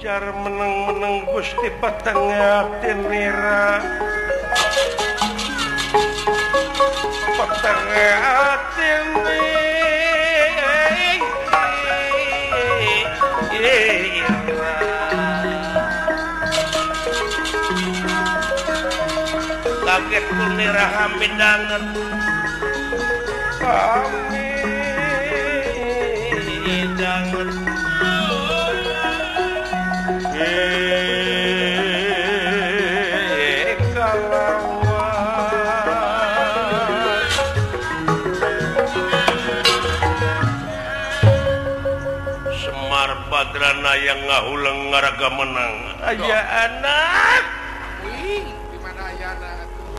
Jar meneng-meneng Gusti petenge atinira. Petenge atine. Kaget kunira hamidanget. Hamidanget. Semar Badrana yang ngahuleng ngaraga menang. Aya anak.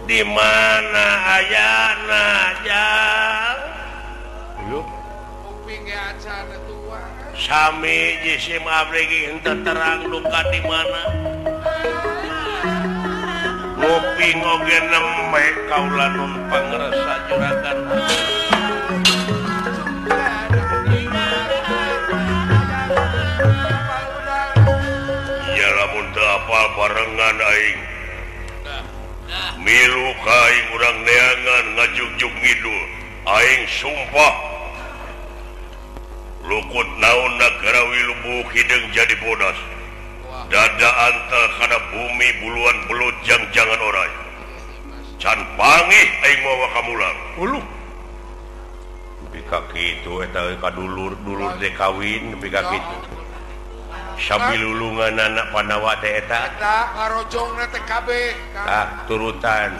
Di mana ayana jang? Sami jisim abdi henteu terang duka di mana. Nguping oge nembe kaula nun pangresa juragan. Ya lamun teu apal barengan aing. Milu ka aing urang neangan ngajugjug ngidul. Aing sumpah lukut naon nagara wilubu hideung jadi bodas. Dada antel kana bumi buluan belut jang-jangan oray. Can pangih aing mawa kamulang. Uluh. Nepi ka kitu eta ka dulur-dulur teh kawin nepi ka kitu. Sabilulungan anak Pandawa teh eta. Eta ngarojongna teh kabeh. Tah turutan.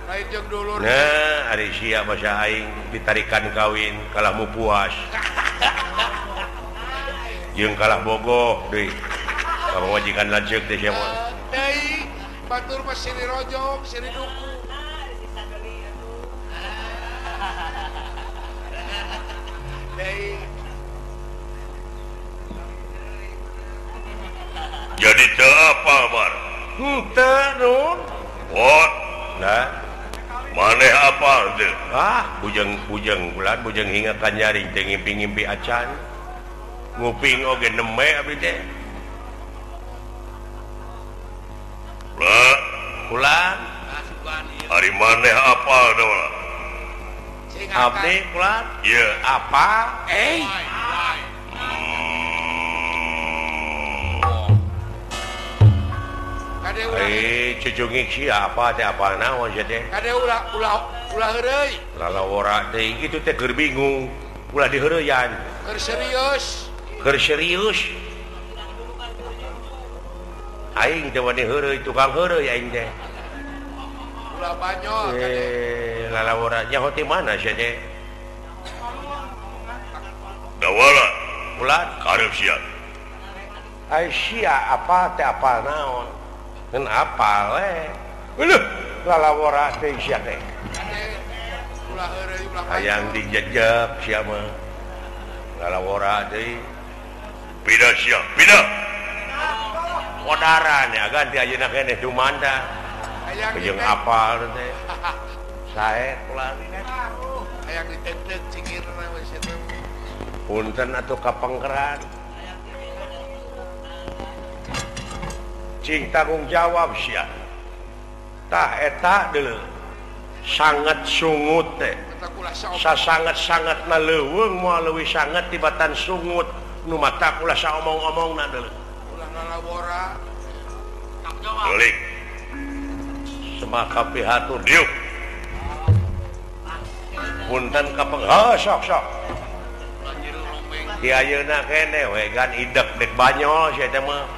Lain jeung dulur. Nah, ari sia basa aing ditarikan kawin kalah mu puas. Jeung kalah bogoh deui. Ka pamajikan lanceuk teh sia mah. Deui, batur mah siri rojong, siri duku. Deui. Jadi teu apa, Mar? Henteu, Nun. What? Nah, maneh apa teu? Ah, bujeng-bujeng bulan bujeng hingga kanyaring teh ngimpi-ngimpi acan. Nguping oge neme abdi teh. Lah, kula ari maneh apa deui? Abdi kula? Ieu. Apa? Eh. Eh, cucungik siapa teh apa naon sia teh? Kade ulah ulah ulah heureuy. Lalawora teh kitu teh keur bingung, ulah diheureuyan. Keur serius. Keur serius. Aing teh wani heureuy, tukang heureuy aing teh. Ulah banyol kade. Eh, lalawora nyaho ti mana sia teh? Dawala. Ulah karep sia. Ai sia apa teh apa naon? Ngan apal we. Uluh, lalawora teh sia teh. Hayang dijejek sia mah. Lalawora teh. Pindah sia, pindah. Kodaran ya ganti ayeuna keneh dumanda. Jeung apal teh. Sae ulah. Hayang ditetek cingirna we sia teh. Punten atuh kapengkeran. Cing tanggung jawab sia. Tah eta deuleu. Sangat sungut teh. Sasangat-sangatna leuweung moal leuwih sangat tibatan sungut nu mata ulah saomong-omongna deuleu. Ulah lalawora. Delik. Semaka pihatur diuk. Punten kapeng. Oh, sok sok. Di ayeuna keneh we gan idek dek banyol sia teh mah.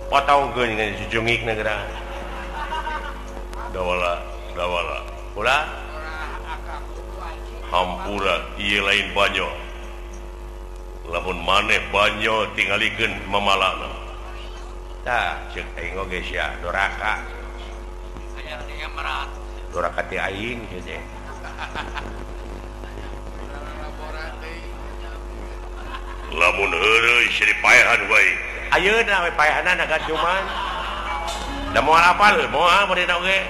Potongkeun ngan jujungik negara. Dawala, dawala. Ulah hampura ieu lain banyol. Lamun maneh banyol tingalikeun mamalana. Tah, ceuk aing oge sia doraka. Doraka ti aing sia teh. Lamun heureuy sia dipaehan wae. Ayeuna we paehanana kan cuman. Da moal apal, moal meureun oge.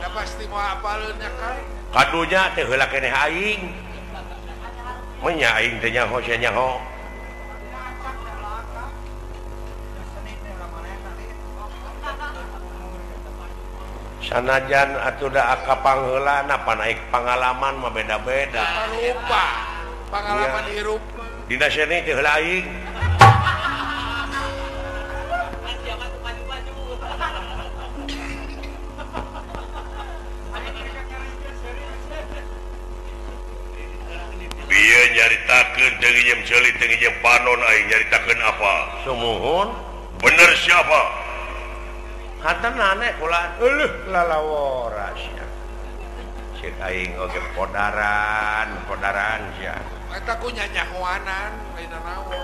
Da pasti moal apaleun nya kan. Kadunya teh heula keneh aing. Menya aing teh nyaho sia nyaho. Sanajan atuh da akapangheulana panaik pangalaman mah beda-beda. Rupa pangalaman hirup. Dina seni teh heula aing. Bieu nyaritakeun teu nginjem ceuli teu nginjem panon aing nyaritakeun apa? Sumuhun. Bener siapa? Hatanane kula euleuh lalawora sia. Ceuk aing oge podaran, podaran sia. Eta ku nyanyahoanan lain naon.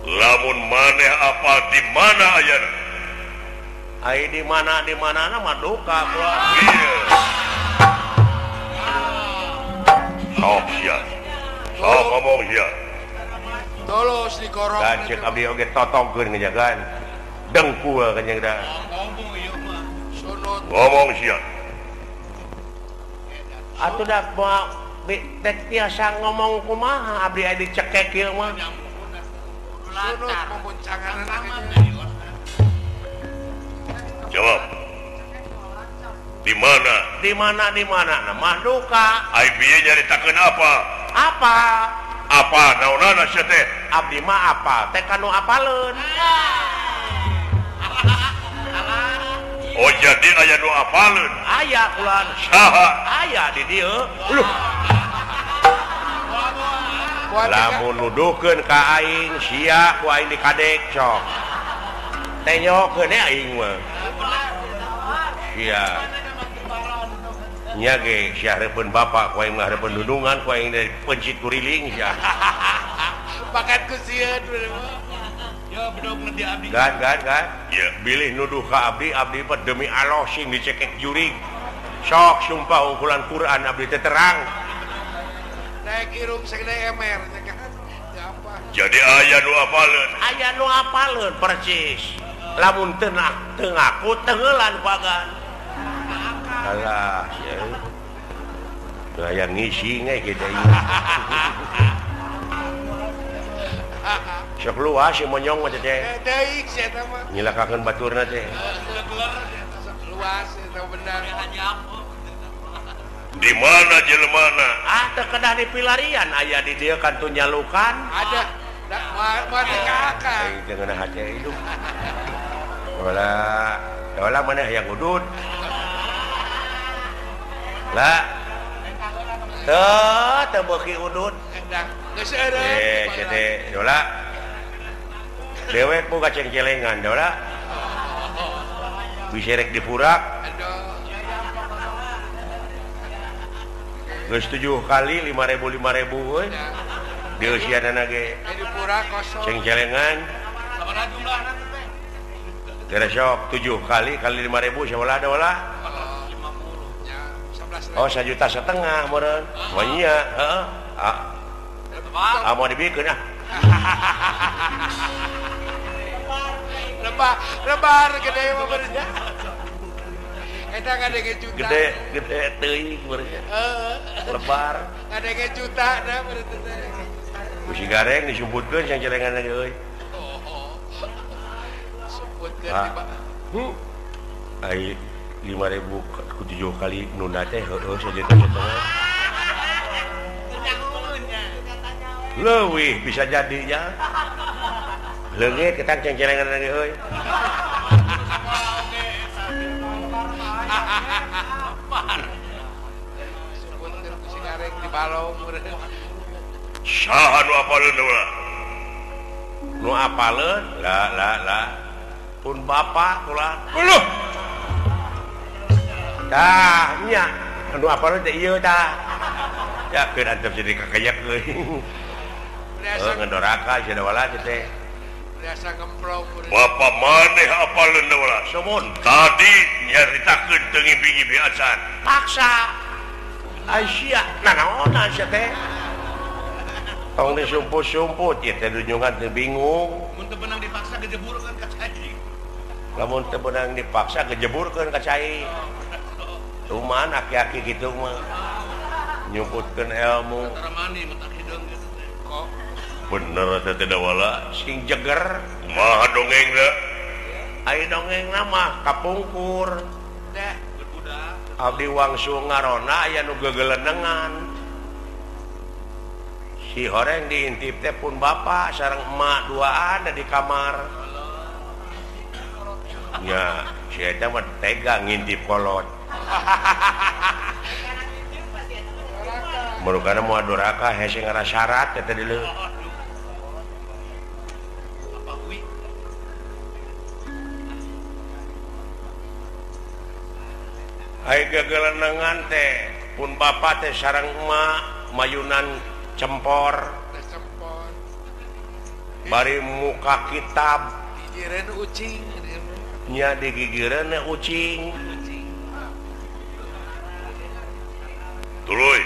Lamun maneh apa di mana ayana? Ai di mana di manana mah duka kula. Ieu. Sok sia. Sok ngomong sia. Tolos dikorok. Dan ceuk abdi oge totongkeun ngejagaan. Dengkul kan yang dah. Ngomong sia. Atuh dah moal teh tiasa ngomong kumaha abdi aya dicekek ieu mah. Sunut memuncangan. Jawab. Di mana? Di mana di mana? Nah, mah duka. Ai bieu nyaritakeun apa? Apa? Apa naonana sia teh? Abdi mah apa? Teh kanu apaleun. Oh jadi aya nu apaleun. Aya kulan. Saha? Aya di dieu. Luh. Lamun nuduhkeun ka aing sia ku aing dikadek sok. Tenyokeun aing mah. Sia. Nya ge sia hareupeun bapak ku aing mah hareupeun dundungan ku aing dari pencit kuriling sia. Pakat ku sieun. Gan gan gan. Yeah. Bilih nuduh ka abdi, abdi mah demi Allah sing dicekek jurig. Sok sumpah ungkulan Quran abdi teh terang. Naik irung segede emer. Jadi aya nu apaleun. Aya nu apaleun percis. Lamun teu ngaku tengeulan pagan. Alah, sia. Teu aya ngisi nge kitu. Sok luas si monyong mah teh. Deui sia eta mah. Nyilakakeun baturna teh. Luas eta bener. Di mana jelemana? Ah teu kedah di pilarian aya di dieu kantun nyalukan. Ada. Moal teu kaakal. Aing teu ngeunah hate hidup. Wala, wala maneh hayang udud. Lah. Teu teu beuki udud. Geus eureun. Eh, sia teh, dola. Dewek boga cengcelengan, dola. Bisa rek dipurak. Geus 7 kali 5.000 5.000 euy. Dieusianana ge. Dipurak kosong. Cengcelengan. Sabaraha jumlahna teh? Kira sok 7 kali kali 5.000 sabaraha dola? 50 nya 11.000. Oh, 1,5 juta meureun. Mah nya, heeh. Ah. Ah, mau dibikeun ah. Lebar, lebar gede mah bener. Eta ngadenge juta. Gede, gede teuing bener. Heeh. Lebar. Ngadenge juta na bener teh. Ku si gareng disumputkeun cengcelengan lagi euy. Oh. Sumputkeun di ba. Ai 5.000 ku 7 kali nunda teh heueuh 1,5 juta. Leuwih bisa jadinya. Leungit ketang cengcelengan lagi euy. Sumputkeun ku si gareng di balong. Saha nu apaleun ulah? Nu apaleun? La la la. Pun bapak kula. Uluh. Tah nya nu apaleun teh ieu tah. Ya keun antep jadi kakayak euy. Heuh ngedoraka sia wala teh. Biasa ngemplok. Bapak maneh apaleun ulah? Sumun. Tadi nyaritakeun teu ngimpi-ngimpi acan. Paksa. Aisyah, nanaonan sia teh? Tong disumput-sumput ieu teh dunjungan teh bingung. Mun teu beunang dipaksa gejeburkeun ka cai. Lamun teu beunang dipaksa gejeburkeun ka cai. Cuman aki-aki kitu mah nyumputkeun ilmu. Bener teh teh wala sing jeger. Kumaha dongengna? Ai dongeng nama kapungkur. Abdi wangsul ngarona aya nu gegelenengan. Si horeng diintip teh pun bapak sareng emak duaan di kamar. Nya, si eta mah tega ngintip kolot. Merukana moal doraka hese ngarasarat eta deuleu. Ai gegelenengan teh pun bapak teh sareng emak mayunan cempor. Bari muka kitab gigireun ucing. Nya digigireun ucing. Tuluy.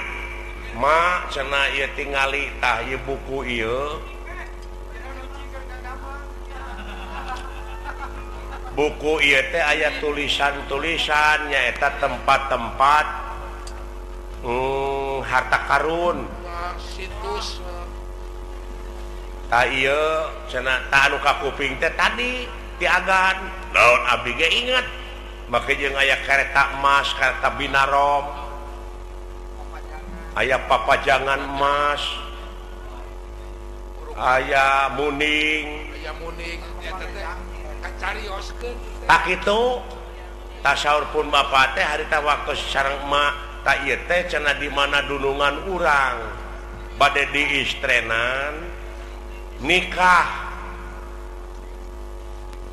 Ma cenah ieu tingali tah ieu buku ieu. Buku ieu teh aya tulisan-tulisan nyaeta tempat-tempat harta karun. Situs. Tah ieu cenah tah anu ka kuping teh tadi tiagan. Naon abdi ge inget. Make jeung aya kereta emas, kereta binarom. Aya papajangan emas. Aya muning. Aya muning eta teh kacarioskeun. Tak kitu. Tasaur pun bapak teh harita waktu sareng emak tak ieu teh cenah di mana dunungan urang bade diistrenan nikah.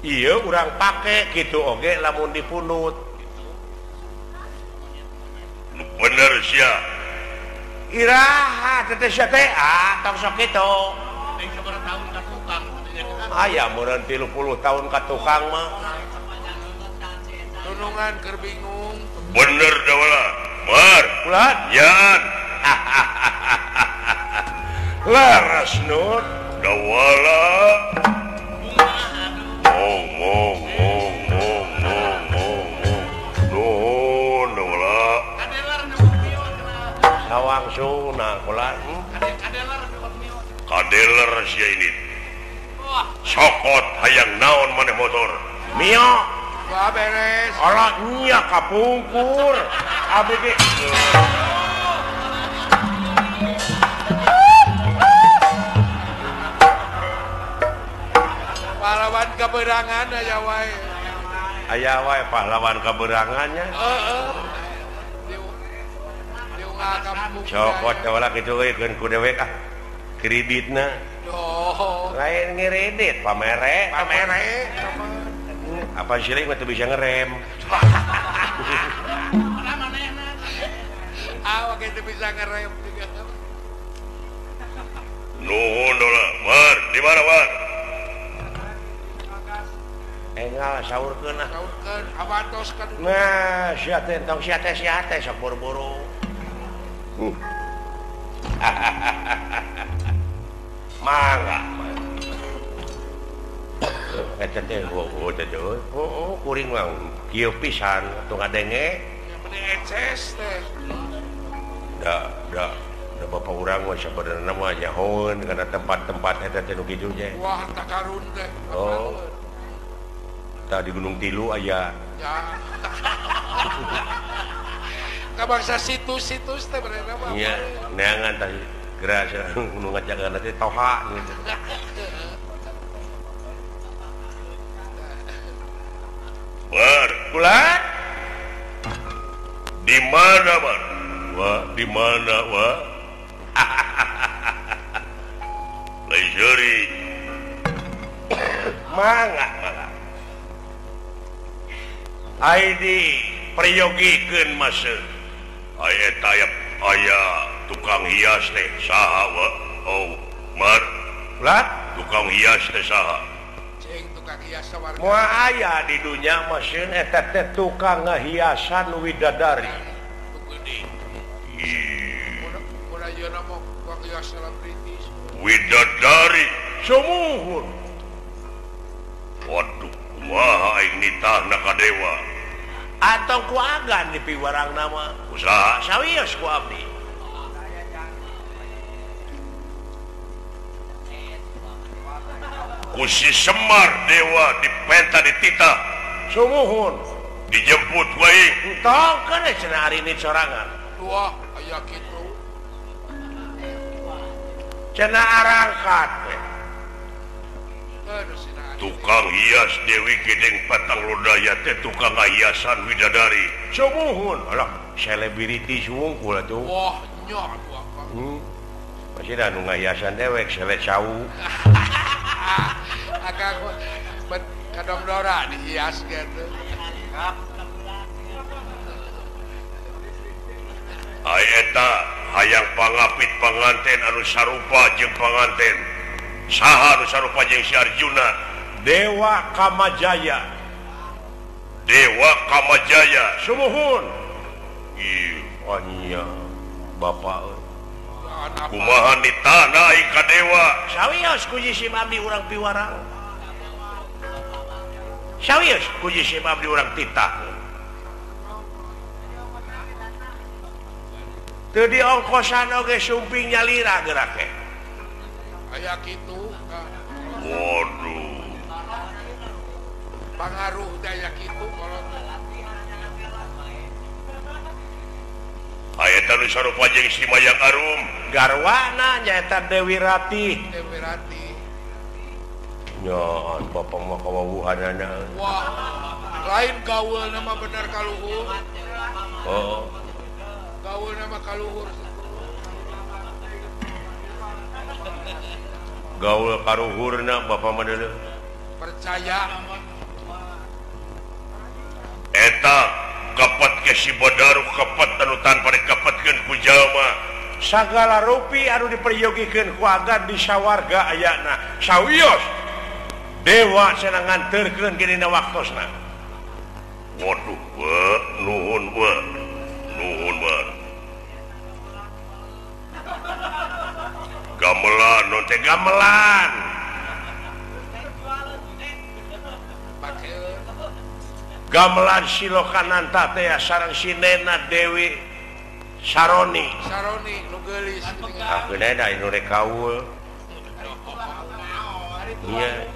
Ieu urang pake kitu oge lamun dipunut. Nu bener sia. Iraha teh sia teh ah tong sok kitu. Aya meureun 30 tahun ka tukang mah. Dunungan keur bingung. Bener dawala. Mar. Ulah yan. Laras Nur dawala. Mong mong mong mong mong mong mong. Nuhun dawala. Sawangsuna kula. Kadeler sia ini. Sokot hayang naon maneh motor. Mio. Wah beres. Alah nya kapungkur. Abdi ge. Pahlawan keberangan aya wae. Aya wae pahlawan keberangannya. Heeh. Diungal kampung. Cokot wala kitu euy keun ku dewek ah. Kreditna. Oh. Lain ngiredit pamere. Pamere. Apa siling mah teu bisa ngerem. Ah, oke teu bisa ngerem juga. Nuhun dola. Mar, di mana, Mar? Engal saurkeun ah. Saurkeun awantos ka ditu. Nah, sia teh tong sia teh sok buru-buru. Mangga. Eta teh heueuh teh heueuh kuring mah kieu pisan atuh ngadenge. Meni eces teh. Da da da bapak urang mah sabenerna mah nyahoeun kana tempat-tempat eta teh nu kitu teh. Wah, harta karun teh. Oh. Tah di Gunung Tilu aya. Ya. Ka bangsa situs-situs teh benerna mah. Nya, neangan tah geura nu ngajaga teh toha gitu. Bar, bulan di mana, Bar? Wa, di mana, wa? Lain seuri. Mangga, mangga. Ai di priyogikeun mase. Ai eta aya tukang hias teh saha, wa? Oh, Mar. Bulan? Tukang hias teh saha? Moal aya di dunya mesin eta teh tukang ngahiasan widadari. Widadari sumuhun. Waduh, kumaha aing nitahna ka dewa? Atau ku agan dipiwarang nama. Usaha sawios ku abdi. Ku si Semar dewa dipenta dititah. Sumuhun. Dijemput wae. Entong keun cenah ari ini sorangan. Wah, aya kitu. Cenah arangkat we. Tukang hias Dewi Gedeng Patang Lodaya teh tukang hiasan widadari. Sumuhun. Alah, selebriti sungkul atuh. Wah, nya atuh akang. Masih da nu ngahiasan dewek sele cau. Akang bet kadongdora dihias gitu. Ai eta hayang pangapit panganten anu sarupa jeung panganten. Saha anu sarupa jeung si Arjuna? Dewa Kamajaya. Dewa Kamajaya. Sumuhun. Ieu anya bapak euy. Kumaha nitahna aing ka dewa? Sawios ku jisim abdi urang piwarang. Sawios ku jisim abdi urang titah. Teu diongkosan oge sumping nyalira gerak teh. Aya kitu. Waduh. Pangaruh teh aya kitu kolot. Aya eta nu sarupa jeung si Mayang Arum. Garwana nyaeta Dewi Ratih. Dewi Ratih. Nya bapak mah kawawuhanana. Wah, lain gaul nama bener kaluhur. Oh. Gaul nama kaluhur. Gaul karuhurna bapak mah deuleu. Percaya. Eta kapat ke si Badaru kapat anu tanpa dikapatkeun ku jalma. Sagala rupi anu diperyogikeun ku agan di sawarga ayana. Sawios dewa cenah nganterkeun dina waktosna. Waduh, we, nuhun we. Nuhun we. Gamelan non teh gamelan. Gamelan Silokananta teh sareng si Nena Dewi Saroni. Saroni nu geulis. Ah geuna nu rek kaul. Iya.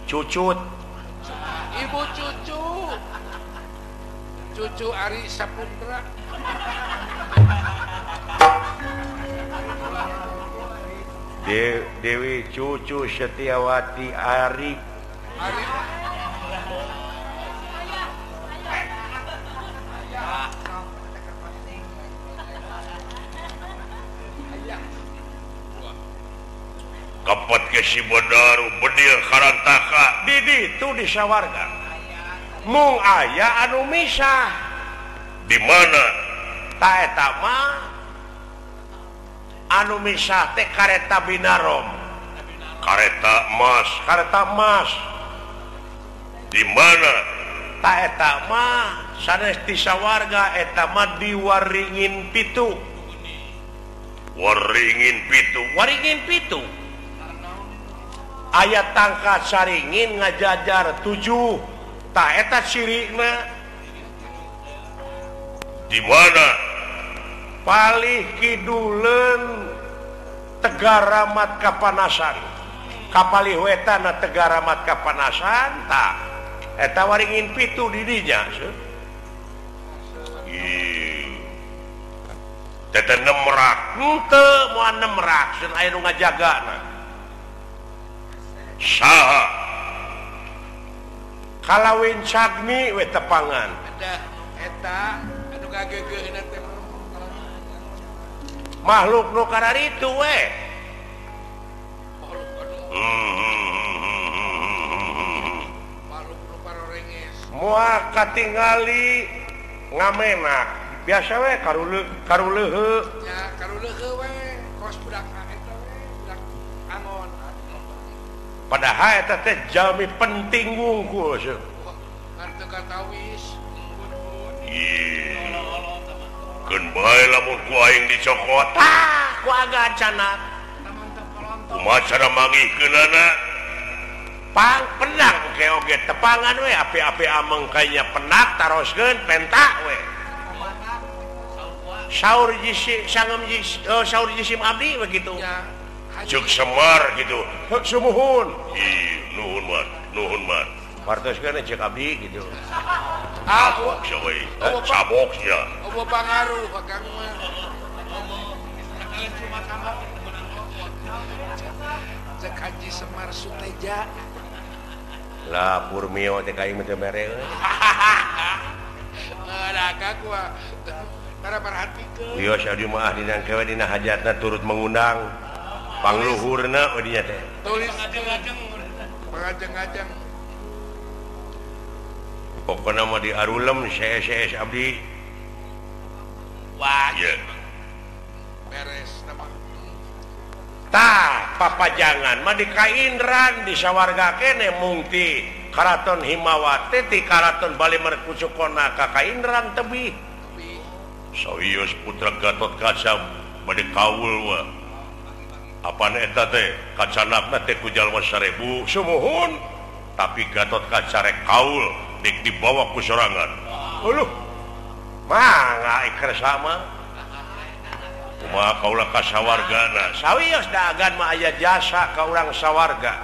Cucut. Ibu cucu. Cucu Ari Saputra. Dewi Cucu Setiawati Ari. Ari. Kapat ke si Badaru bedil karantaka di ditu di sawarga. Mung aya anu misah. Di mana? Ta eta mah anu misah teh kareta Binarom. Kareta emas. Kareta emas. Di mana? Ta eta mah sanes di sawarga, eta mah di Waringin Pitu. Waringin Pitu. Waringin Pitu. Aya tangka saringin ngajajar 7. Ta eta cirina. Di mana? Palih kiduleun Tegaramat Kapanasan. Kapalih wetana Tegaramat Kapanasan ta eta Waringin Pitu di dinya. Teh nemrak. Henteu moal nemrak sun aya nu ngajagana. Saha? Kalawin Cagni we tepangan. Ada eta anu ngageugeuna teh makhluk nu kararitu we. Makhluk anu makhluk nu parorenges. Moal katingali ngamenak. Biasa we karuleuheu. Nya karuleuheu we kos budak eta we budak angon. Padahal eta teh jalmi penting wungkul seuh. Ngan teu katawis. Keun bae lamun ku aing dicokot. Tah, ku agan canak. Kumaha cara mangihkeunana? Pang penang oge oge tepangan we api-api ameng kayanya penak taroskeun pentak we. Saur jisim sangem jisim, saur jisim abdi begitu. Ya, Cek Semar gitu. Hek sumuhun. Ih, nuhun man, nuhun man. Partoskeun cek abdi gitu. Cabok sia we. Cabok sia. Eueuh pangaruh Kang mah. Cek Haji Semar Suteja. Lah Purmio teh ka ieu teh mere euy. Lah ka gua. Tara perhatikeun. Wios abdi mah dina kewe dina hajatna turut mengundang pangluhurna we dinya teh. Tulis ngajeng-ngajeng. Pangajeng-ngajeng. Pokona mah di arulem CS abdi. Wah. Ye. Beres nama. Tah papajangan mah di Kaindran di sawarga kene mungti Karaton Himawati ti Karaton Bali Merkusukona ka Kaindran tebih. Sawios putra Gatot Kaca bade kaul wa. Apan eta teh kacanakna teh ku jalma 1000 sumuhun tapi Gatot Kaca rek kaul dik dibawa ku sorangan. Uluh. Mangga iker sama. Kumaha kaula ka sawargana? Sawios da agan mah aya jasa ka urang sawarga.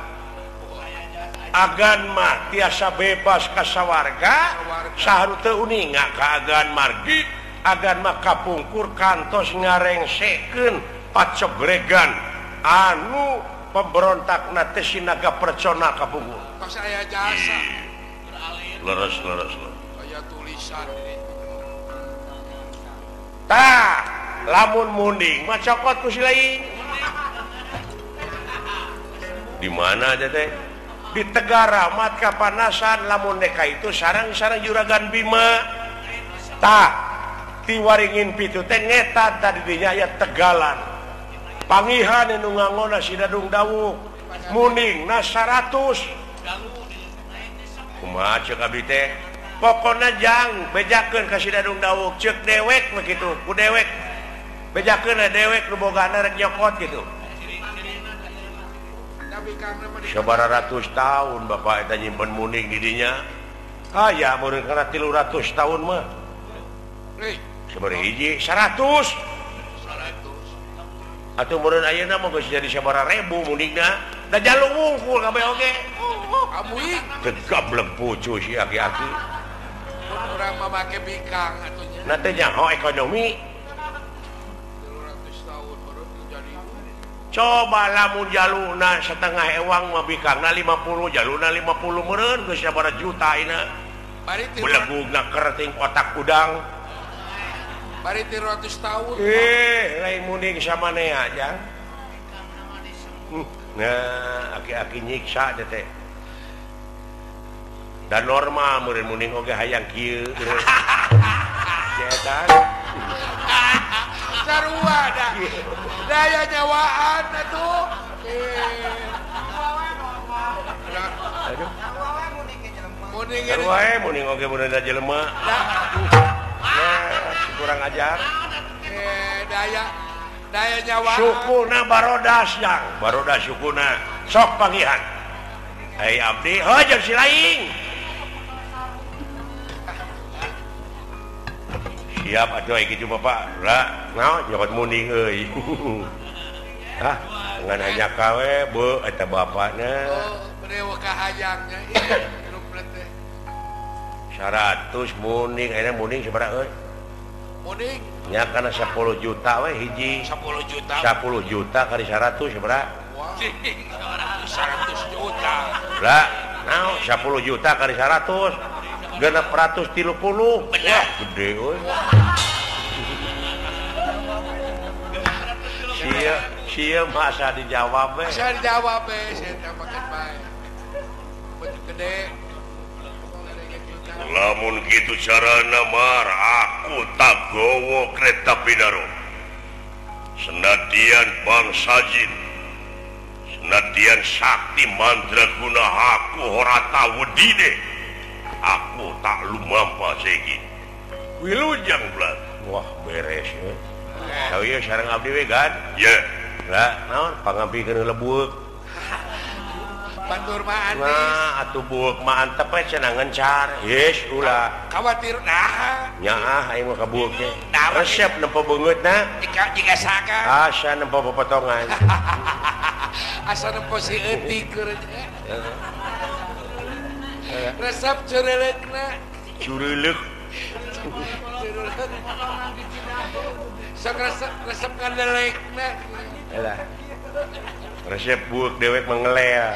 Agan mah tiasa bebas ka sawarga, saharu teu uninga ka agan margi, agan mah kapungkur kantos ngarengsekeun pacegregan anu pemberontakna teh sinaga percona kapungkur. Tos aya jasa. Leres leres. Aya tulisan di ditu. Tah lamun munding mah cokot ku si lain. Di mana aja teh? Di Tegaramat kapanasan lamun neka itu sarang-sarang juragan Bima. Tah ti Waringin Pitu teh ngetan tadi dinya aya Tegalan. Pangihan anu ngangona si Dadung Dawuk. Munding na 100. Kumaha ceuk abdi teh? Pokona jang bejakeun ka si Dadung Dawuk ceuk dewek mah kitu, ku dewek. Bejakeun dewek nu bogana rek nyokot gitu. Sabaraha ratus tahun bapak eta nyimpen munding di dinya. Aya meureun kana 300 tahun mah. Sabaraha hiji 100. 100. Atuh meureun ayeuna mah geus jadi sabaraha ribu mundingna. Da jalung wungkul kabeh oge. Amuing. Teu gablek pucu si aki-aki. Urang mah make bikang atuh nya. Na teh nyaho ekonomi. Coba lamun jaluna setengah ewang mah bikangna 50 jaluna 50 meureun geus sabaraha juta ayeuna. Belegugna kerting otak udang. Bari 300 tahun. Lain munding samanea jang. Nah, aki-aki nyiksa teh teh. Dan normal meureun munding oge hayang kieu. Cetan. Sarua dah. Daya nyawaan atuh. Aduh. Munding wae munding oge mun da jelema. Nah, kurang ajar. Daya daya nyawaan. Sukuna barodas jang, barodas sukuna. Sok panggihan. Ai abdi heuh jeung si lain. Siap atuh ai kitu bapak. Lah, naon nyokot munding euy. Hah, ngan hanya kawe beuh eta bapakna. Oh, beuh kahayangnya ieu teh. 100 munding, ayeuna munding sabaraha euy? Munding nya kana 10 juta we hiji. 10 juta. 10 juta kali 100 sabaraha? 100 juta. Lah, naon 10 juta kali 100? 630. Wah, gede euy. Sia, sia masa dijawab we. Masa dijawab we, sia teh make bae. Gede. Lamun kitu carana mar aku tak gowo kereta Pinaro. Senadian bangsa jin. Senadian sakti mandraguna aku horata wedine. Aku tak lumampa segi. Wilujeng belat. Wah, beres ya. Sawieu sareng abdi we gan. Ye. Lah, naon pangampikeun lebueuk. Batur mah anis. Nah, atuh bueuk mah antep we cenah ngencar. Yes, ulah. Khawatir nah. Nyaah aing mah ka bueuk teh. Resep nempo beungeutna. Jika jika saka. Asa nempo popotongan. Asa nempo si eutik resep cureuleukna. Cureuleuk. Sok resep resep ngadelekna. Lah. Resep buuk dewek mengelea.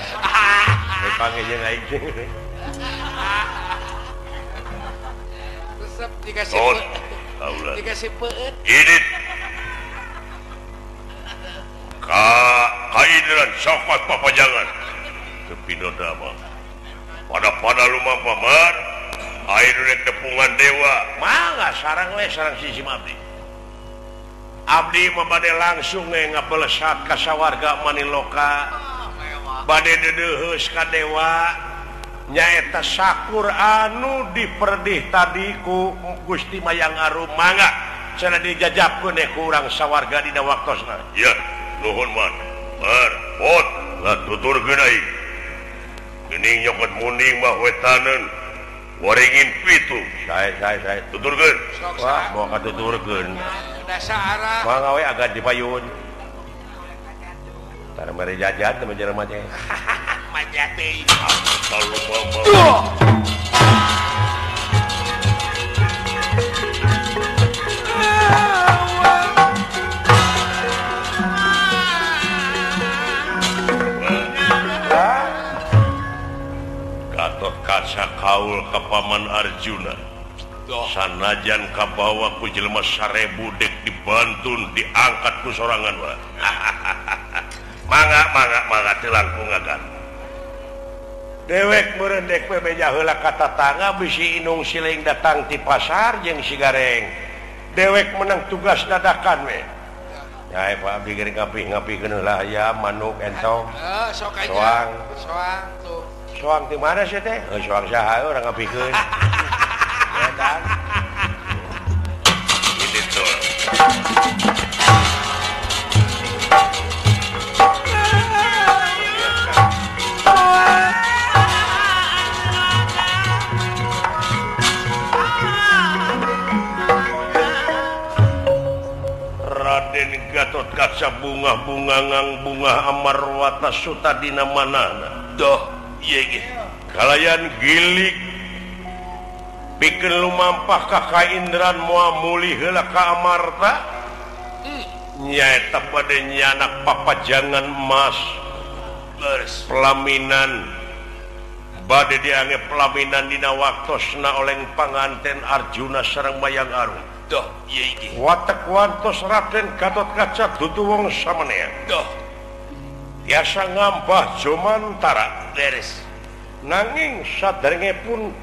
Panggil jeung aing. Resep dikasih dikasih peueut. Idit. Ka kaidran safat papajangan. Tepi dama. Pada-pada lumampah mar, air rek tepungan dewa. Mangga sarang we sarang sisi abdi. Abdi mah bade langsung we ngabelesat ka sawarga Maniloka. Bade deudeuheus ka dewa. Nyaeta sakur anu diperdih tadi ku Gusti Mayang Arum. Mangga cenah dijajabkeun ku urang sawarga dina waktosna. Ya, nuhun man. Mar, pot, lah tuturkeun aing. Geuning nyokot munding mah wetaneun. Waringin pitu. Sae sae sae. Tuturkeun. Wah, moal katuturkeun. Dasar arah. Mangga we agak dipayun. Tara mere jajan teh jelema teh. Manja teuing. Gatot Kaca kaul ka Paman Arjuna. Sanajan kabawa ku jelema 1000 dek dibantun diangkat ku sorangan wa. Mangga mangga mangga teu langkung agan. Dewek meureun dek we beja heula ka tatangga bisi inung siling datang ti pasar jeung si Gareng. Dewek menang tugas dadakan we. Ya Pak abdi geuring ngapih-ngapihkeun heula aya manuk entong. Heeh, sok aja. Soang. Soang tuh. Soang ti mana sih teh? Heuh soang saha urang ngapihkeun. Edan. Ini tuh. Raden Gatot Kaca bunga-bunga ngang bunga Amarwata Suta dina manana. Doh, ieu ge. Kalayan gilik pikeun lumampah ka Kaindran moal mulih heula ka Amarta. Nyaeta bade nyanak papajangan emas. Beres. Pelaminan bade diange pelaminan dina waktosna oleng panganten Arjuna sareng Mayang Arum. Doh, ieu ge. Watek wantos Raden Gatot Kaca dudu wong samenean. Doh. Tiasa ngambah jomantara. Beres. Nanging saderenge pun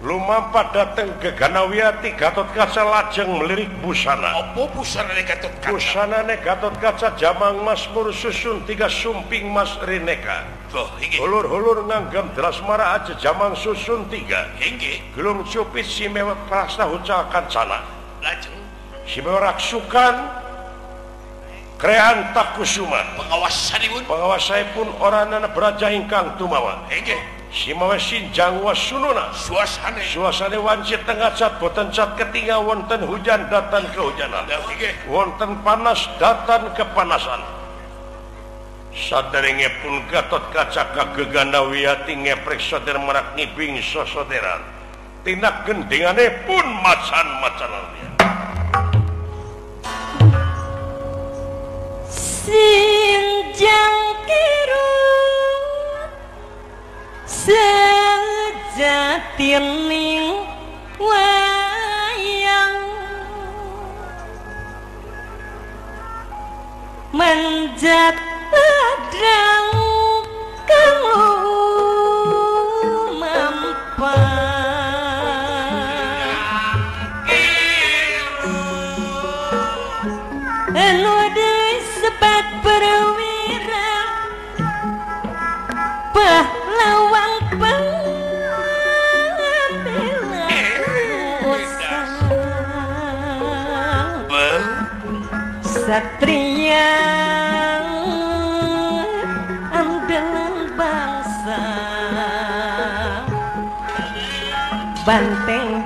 lumampah dateng Geganawiati Gatot Kaca lajeng melirik busana. Apa busanane Gatot Kaca? Busanane Gatot Kaca jamang mas mursusun tiga sumping mas rineka. Doh, inggih. Hulur-hulur nganggem drasmara aja jamang susun tiga. Inggih. Gelung cupit si mewek prasta hucal kancana. Lajeng si mewek raksukan Krean Takusuma. Pengawasanipun? Pengawasanipun oranana braja ingkang tumawa. Inggih. Si mawe sinjang wasununa. Suasane. Suasane wanci tengah cat boten cat ketinggal wonten hujan datan kehujanan. Wonten panas datan kepanasan. Saderenge pun Gatot Kaca kageganawiyati ngeprek soder merak ngibing sosoderan. Tindak gendingane pun macan-macanan. Sinjang kiru sejatining wayang menjat pedang kamu mampan anu disebat perwira pahlawan pembela satria andalan bangsa banteng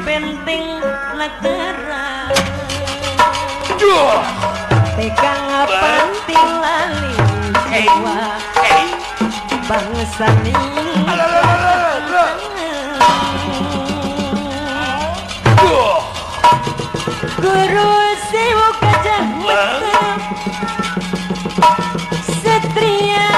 benteng negara. Tekang pati lali jiwa bangsa guru siwu gajah mata satria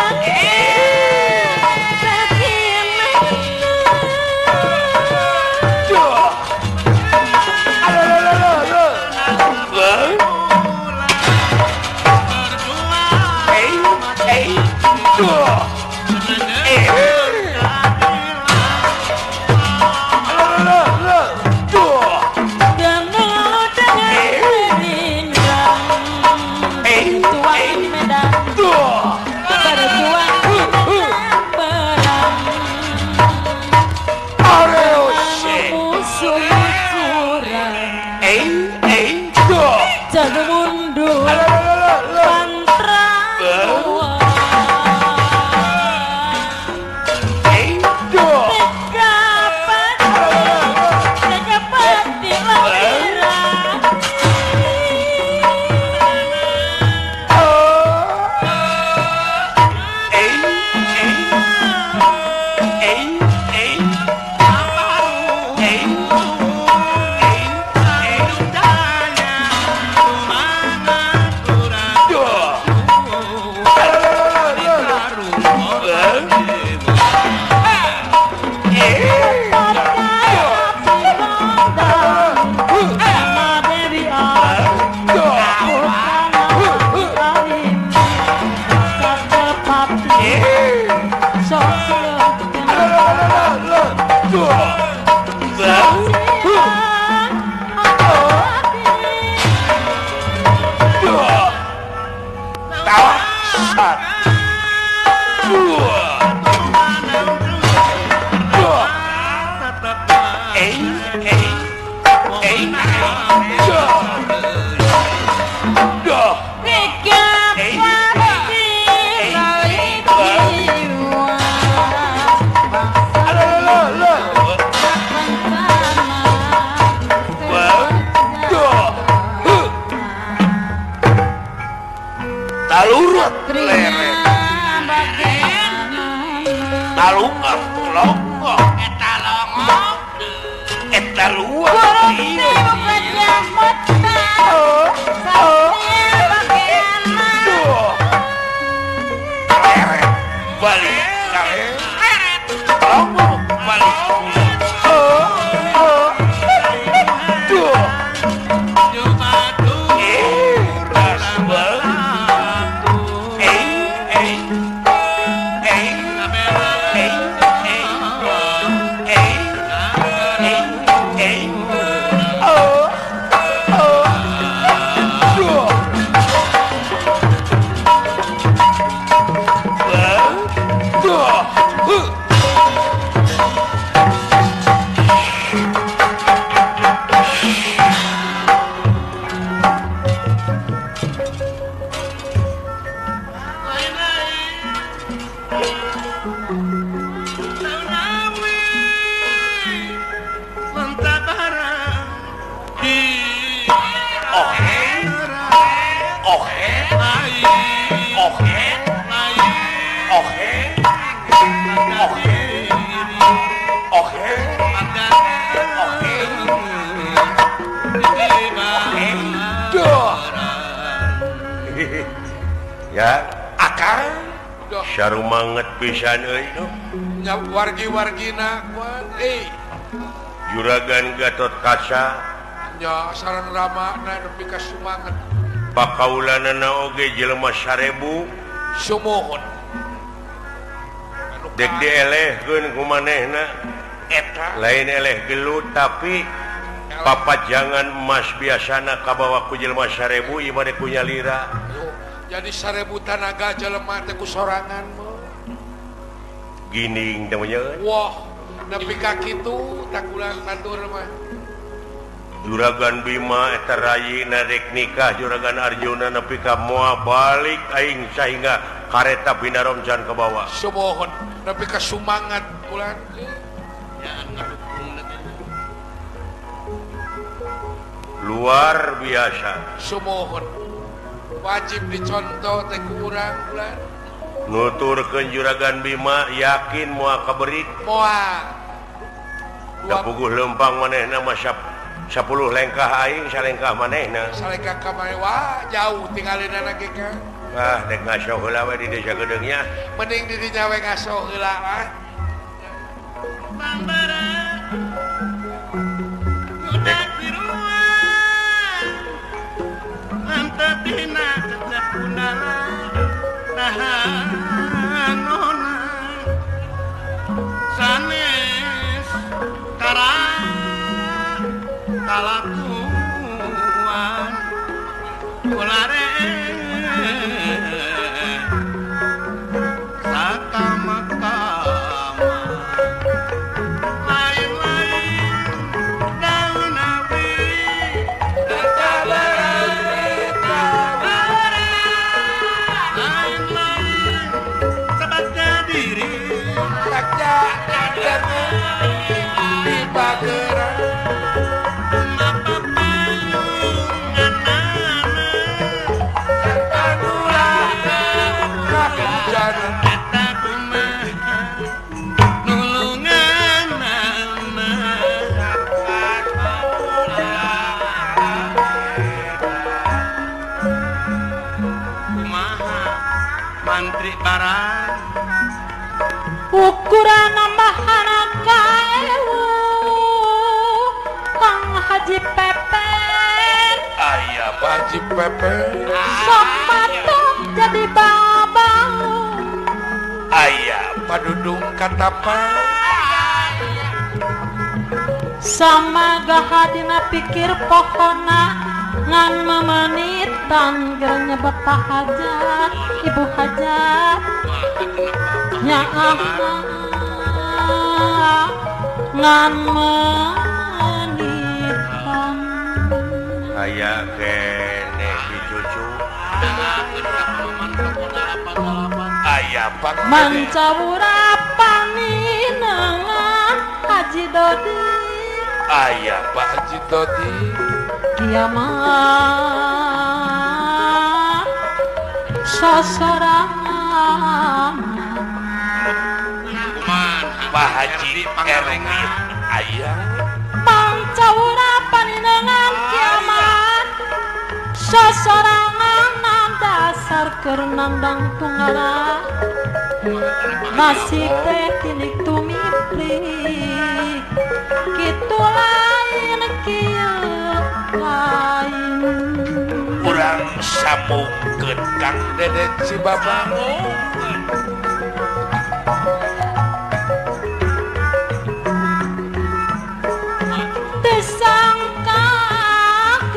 Ya akang sarumanget pisan euy nya wargi-wargina kuat euy Juragan Gatot Kaca nya sareng ramana nepi ka sumanget pakaulanana oge jelema 1000 sumuhun dek dielehkeun ku manehna eta lain eleh gelut tapi papajangan emas biasana kabawa ku jelema 1000 ieu mah ku nyalira. Jadi 1000 tanaga jelema teh ku sorangan mah. Gining teh nya. Wah, nepi ka kitu takulan batur mah. Juragan Bima eta rayina rek nikah Juragan Arjuna nepi ka moal balik aing sahingga kareta Binarom can kabawa. Sumuhun, nepi ka sumangat ulan. Luar biasa. Sumuhun. Wajib dicontoh teh ku urang ulah. Nuturkeun Juragan Bima yakin moal kaberik. Moal. Da puguh leumpang manehna mah 10 lengkah aing salengkah manehna. Salengkah ka maneh wah jauh tinggalina ge ka. Ah dek ngaso heula we di desa Gedeung nya. Mending di dinya we ngaso heula ah. Bambara budak biruan antatina cecep punala tahanona sanes kara kalakuan kulare sakama-kama lain-lain daun api lain-lain sebabnya diri Sakja di pageran Mantri barang ukuran nambahan kaewu Kang Haji Pepen aya Pak Haji Pepen sopatok jadi babang aya padudung katapa sama gahadina pikir pokona ngan memenitan gernya bapak hajat ibu hajat nyaah ngan menitan aya kene si cucu aya pak mancawura paninengan Haji Dodi aya Pak Haji Dodi kiamat sasarangan Pak Haji Erwin aya pancawura paninengan kiamat sasarangan dasar keur nandang tunggala masih teh tinik tumiplik kitu lain kieu lain urang sambungkeun Kang Deden si Babang tesangka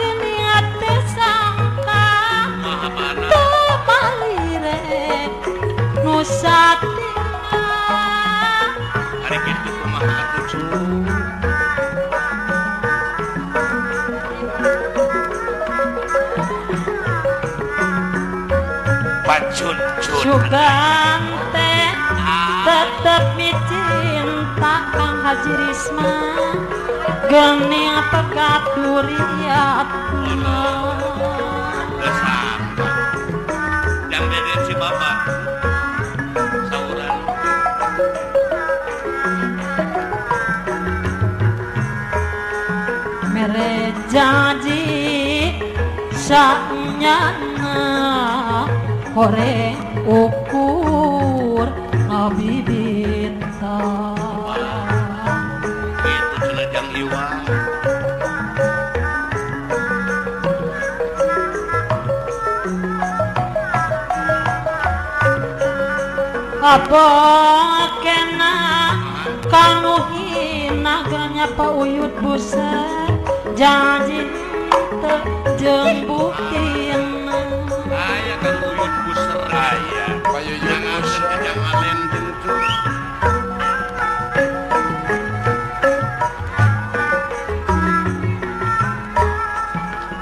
geniat tesangka teu malire nu satina ari kitu kumaha atuh cu Sugan teh tetep micinta Kang Haji Risma geuning pegat duriatna jang Deden si Bapak sauran mere janji sanyana hore ukur nabi bintang itu cenah jang Iwa apa kena kanu hina ganya pauyut busa janji teu jeung buktina aya Kang Uyut buser aya Pak Yuyut buser jang alen tentu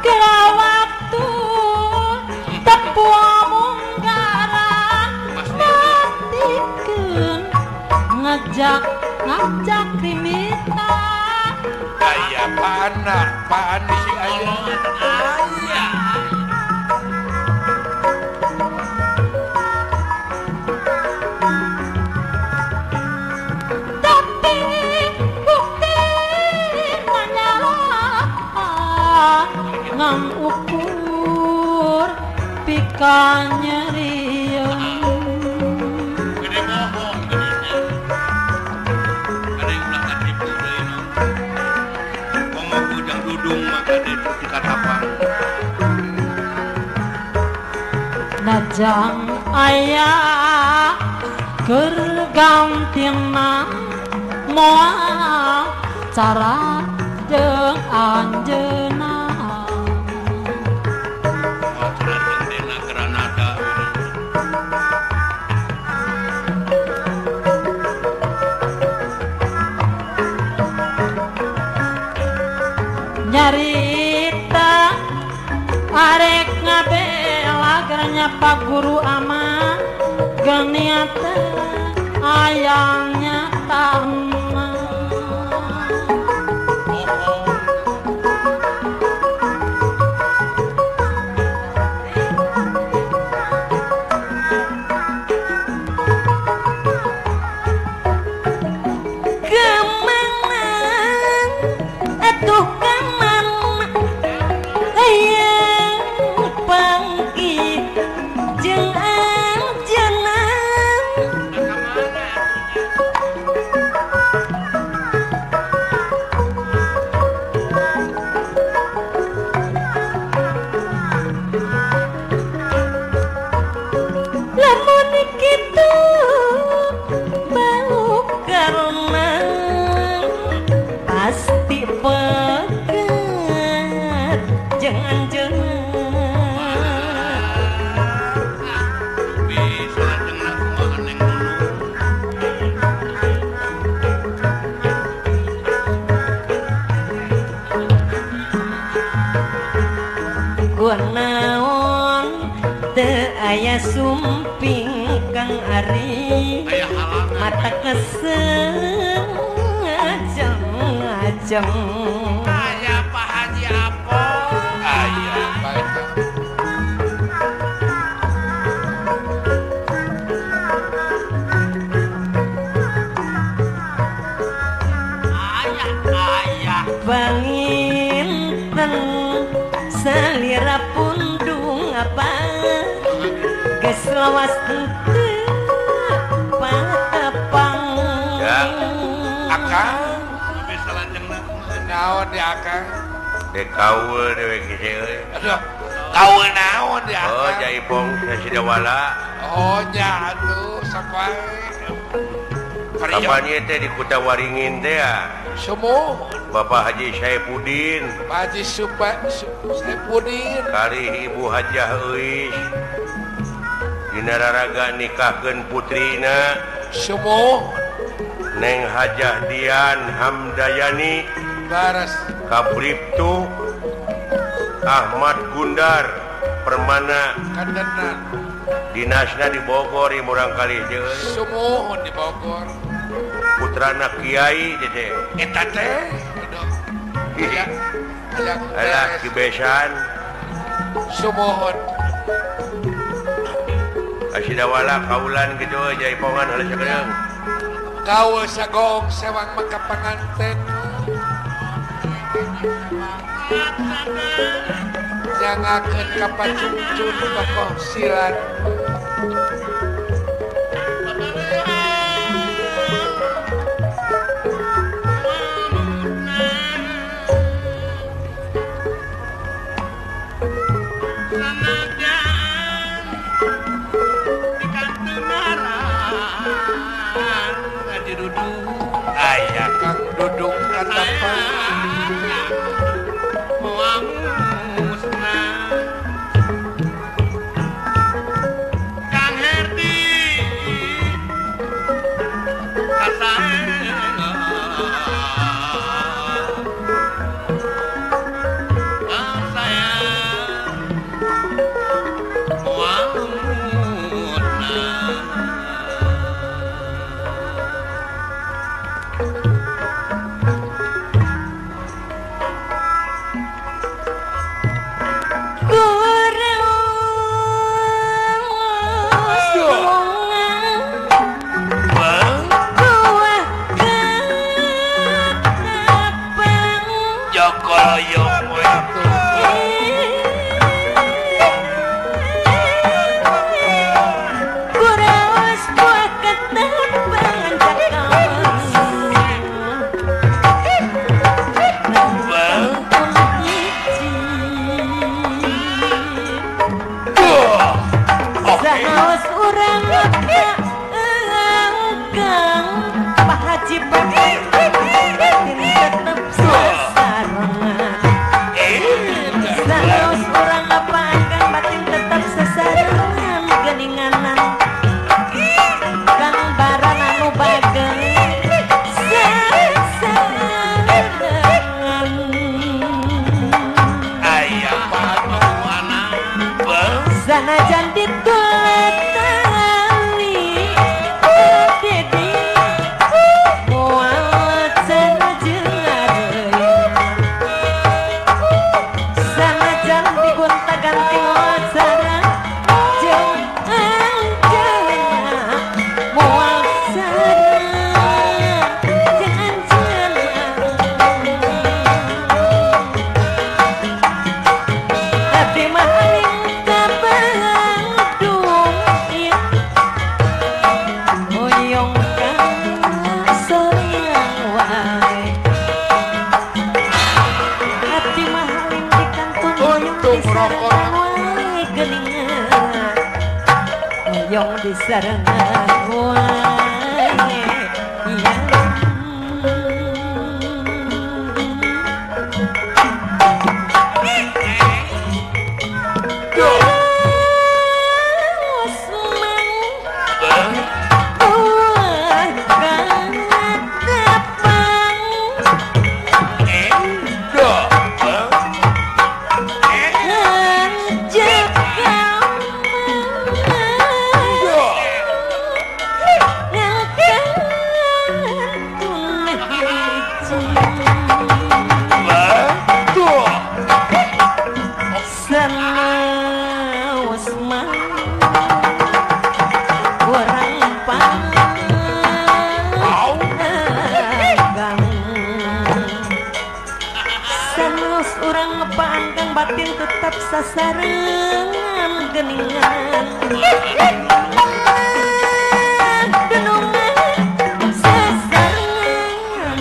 kira waktu tepuh munggaran matikeun ngajak ngajak krimitan aya Pak Anak Pak Andi aya aya Kanyerieun gede bohong gede ada yang ulah katipu deui no komo ujang dudung maka ditu dikatapang najang aya keur gantina moal cara jeung anjeunna nyarita arek ngabela gernya Pak Guru ama geniat ayangnya tanah kemenang atuh kemana hayang panggih jeung anjeunna lamun kitu bau karena pasti pekat jeung anjeunna bisa jeung kumaha neng nunu kunaon teu aya sumping Kang Ari aya halangan mata keseng ngajeng-ngajeng aya Pak Haji Apong aya Pak aya aya panginten salira pundung apa geus lawas henteu patepang ya akang bisa lanjengna kumaha naon di akang dek kaul dewek geus euy aduh kaul naon di akang oh jaipong Sidawala oh nya atuh sakuae kapan ieu teh di Kuta Waringin teh ya sumuh Bapak Haji Saipudin Pak Haji Saipudin kali Ibu Hajah Euis dina raraga nikahkeun putrina sumuh Neng Hajah Dian Hamdayani baras Kabriptu Ahmad Gundar Permana kadenan dinasna di Bogor ieu murangkalih teh euy sumuhun di Bogor putrana kiai teh eta teh aduh aya alah kibesan sumuhun Asidawala kaulan gitu jaipongan heula sakedeung kaul sagong sewang maka panganten nyangakeun ka pacungcun tokoh silat aya Kang Dudung katapang Kang Herdi Sanaos urang engkang Pak Haji Batin tetep sasarengan. Sanaos urang apa engkang batin tetep sasarengan geninganan Kang Baran anu bageng sasarengan. Aya sanajan ditutali dedi moal cenah sanajan digonta-ganti moal sareng jeung anjeunna moal sareng jeung anjeunna. Abdi mah ka Bandung ieu hoyong ka soreang wae. Abdi mah halim di kantun hoyong disarengan wae geuningan, hoyong disarengan wae iya. Terus mang buah katepang lanjut sanaos mah urang panggang, sanaos urang panggang batin tetap sasarengan geningan. Dunungan sasarengan.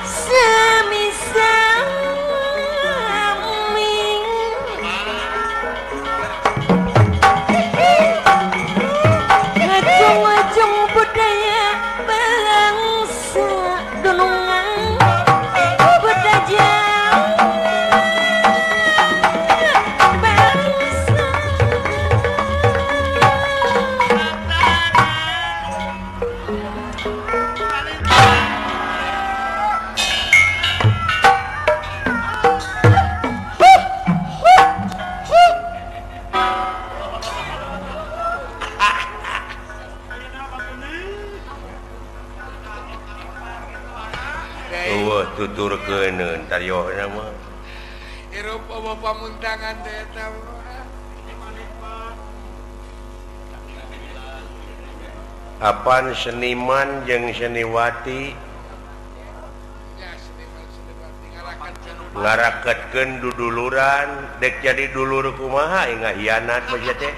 Sami-sami ngajung-ngajung budaya bangsa dunungan budaya bangsa. Eueuh tuturkeun tariohna mah. Hirup eueuh pamuntangan teh eta mah. Apan seniman jeung seniwati Ya seniman seniwati ngarakat ngaraketkeun duduluran dek jadi dulur kumaha ngahianat mah sia teh.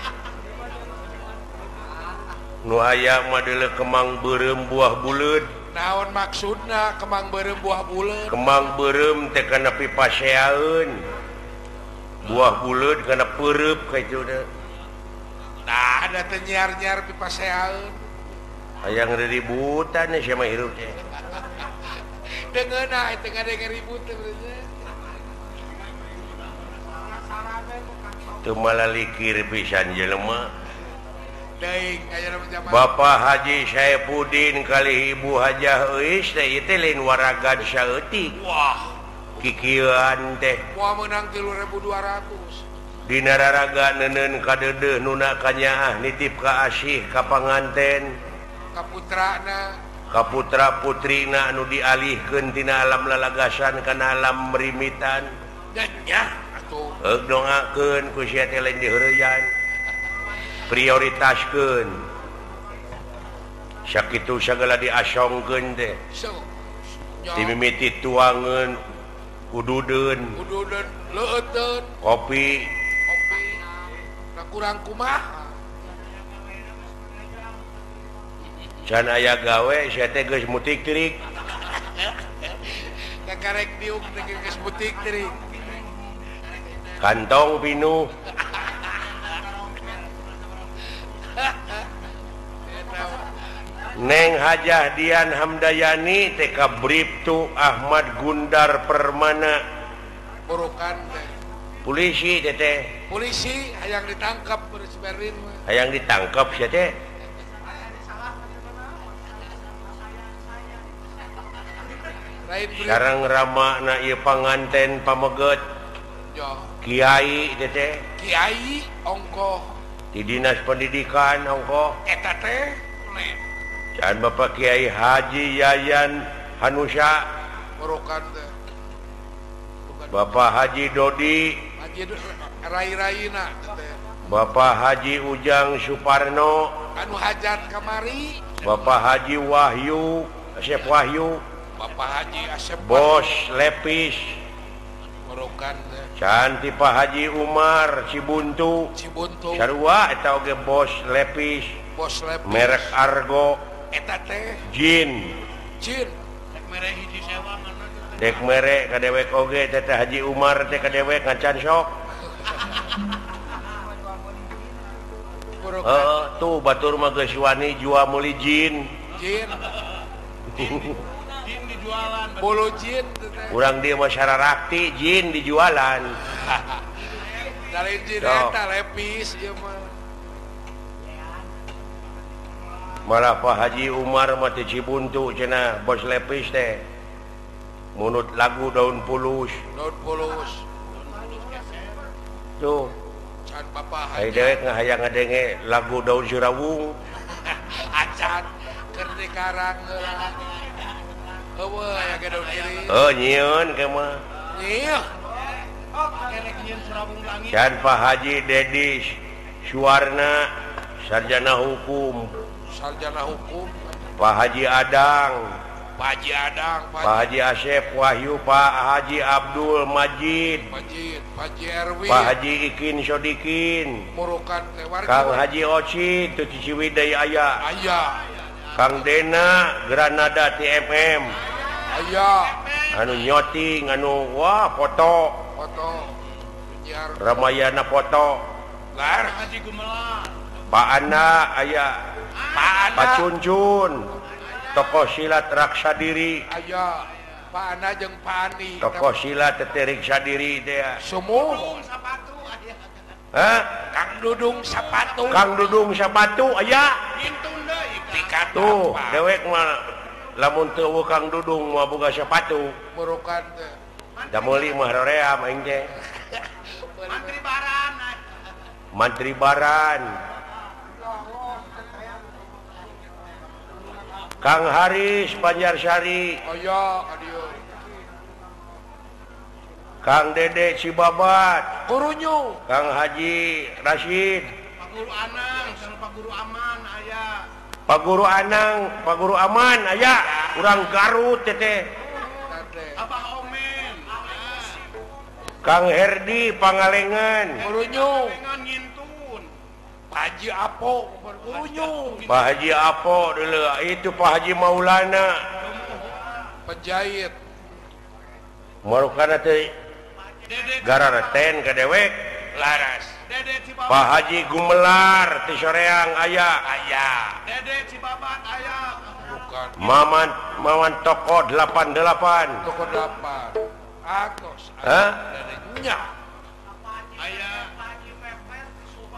Nu aya mah deuleu kemang beureum buah buleud. Naon maksudna kemang beureum buah buleud? Kemang beureum teh kana pipaseaeun. Buah buleud kana peureub kitu teh. Tah da teu nyiar-nyiar pipaseaeun. Hayang riributan sia mah hirup teh. Teu ngeunah teh ngadenge ribut teh berarti. Teu malalikir pisan jelema. Deing aya zaman Bapak Haji Saepudin kali Ibu Hajah Euis teh ieu teh lain waragan saeutik. Wah, kikieuan teh. Moal meunang 3.200. Dina raraga neuneun kadeudeuh nuna kanyaah nitip ka asih ka panganten. Ka putrana, ka putra putrina anu dialihkeun tina alam lalagasan kana alam rimitan. Nya atuh. Heug dongakeun ku sia teh lain diheureyan. Prioritaskeun. Sakitu sagala diasongkeun teh. Dimimiti tuangeun ududeun, ududeun leueuteun, kopi, kopi. Da kurang kumaha? Can aya gawe sia teh geus mutik tirik. Kakarek diuk teh geus mutik tirik. Kantong pinuh. Neng Hajah Dian Hamdayani TK Bribtu Ahmad Gundar Permana. Burukan teh. Polisi teh. Polisi hayang ditangkap Berlin. Hayang ditangkap sia teh. Sareng ramana ieu panganten pameget. Kiai teh. Kiai ongkoh. Di Dinas Pendidikan ongkoh. Eta teh. Can Bapak Kiai Haji Yayan Hanusa. Burukan teh. Bapak Haji Dodi. Haji rai-raina teh. Bapak Haji Ujang Suparno. Anu hajat kamari. Bapak Haji Wahyu, Asep Wahyu. Bapak Haji Asep Bos Lepis. Burukan teh. Canti Pak Haji Umar Cibuntu. Cibuntu. Sarua eta oge Bos Lepis. Bos Lepis. Merek Argo. Eta teh Jin. Jin. Dek mere ka dewek oge teh Haji Umar teh ka dewek ngacan sok. Heeh, tuh batur mah geus wani jua meuli jin. Jin. Jin dijualan. Bulu jin teh. Urang dieu mah sararakti jin dijualan. Lain jin eta lepis ieu mah. Malah Pak Haji Umar mah teh Cibuntu cenah bos lepis teh. Munut lagu daun pulus. Daun pulus. Tuh. Can Bapak Haji. Ai dewek ngahayang ngadenge lagu daun Surawung. Acan keur di karang heula. Heueuh aya ge daun iri. Oh nyieun ke mah. Nyieun. Oh, kerek nyieun Surawung langit. Can Pak Haji Dedi Suwarna sarjana hukum. Sarjana hukum. Pak Haji Adang. Pak Haji Adang, Pak Haji Asep Wahyu, Pak Haji Abdul Majid. Majid, Pak Haji Erwin. Pak Haji Ikin Sodikin. Murukan teh warga. Kang Haji Oci teu Ciwidey aya. Aya. Kang Dena Granada TMM. Aya. Anu nyoting anu wah foto. Foto. Ramayana foto. Lar Haji Gumelar. Pak Ana aya. Pak Ana. Pak Cuncun. Tokoh silat raksa diri. Aya. Pak Ana jeung Pak Ani. Tokoh silat teh riksa diri teh. Sumuh. Hah? Kang Dudung Sapatu. Kang Dudung Sapatu aya. Tuh, dewek mah lamun teu eueuh Kang Dudung mah boga sepatu. Burukan teh. Da meuli mah roream aing teh. Mantri Baran. Mantri Baran. Kang Haris Banjarsari. Aya ka dieu. Kang Dede Cibabat. Kurunyu. Kang Haji Rashid. Pak Guru Anang, sareng Pak Guru Aman aya. Pak Guru Anang, Pak Guru Aman aya. Urang Garut teteh. Abah Omen. Kang Herdi Pangalengan. Kurunyu. Pak Haji Apo, Kurunyu. Pak Haji Apo dulu, itu Pak Haji Maulana. Penjahit. Marukana teh garareten ka dewek. Laras. Pak Haji Gumelar ti Soreang aya. Aya. Dede Cibabat aya. Bukan. Maman Maman Toko 88. Toko 8. Atos. Hah? Nya. Aya.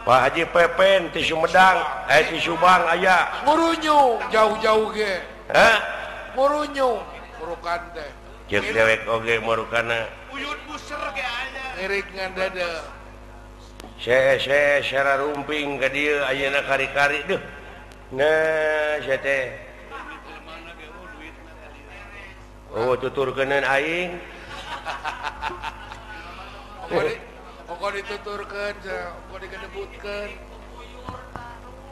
Pak Haji Pepen ti Sumedang, ti Subang aya. Ngurunyu jauh-jauh ge. Hah? Ngurunyu murukan teh. Ceuk dewek oge murukana. Uyut buser ge aya. Ngiring ngan dede. Se sera rumping ka dieu ayeuna kari-kari deuh. Nah, sia teh. Oh, tuturkeuneun aing. Pokok dituturkeun, pokok dikedebutkeun.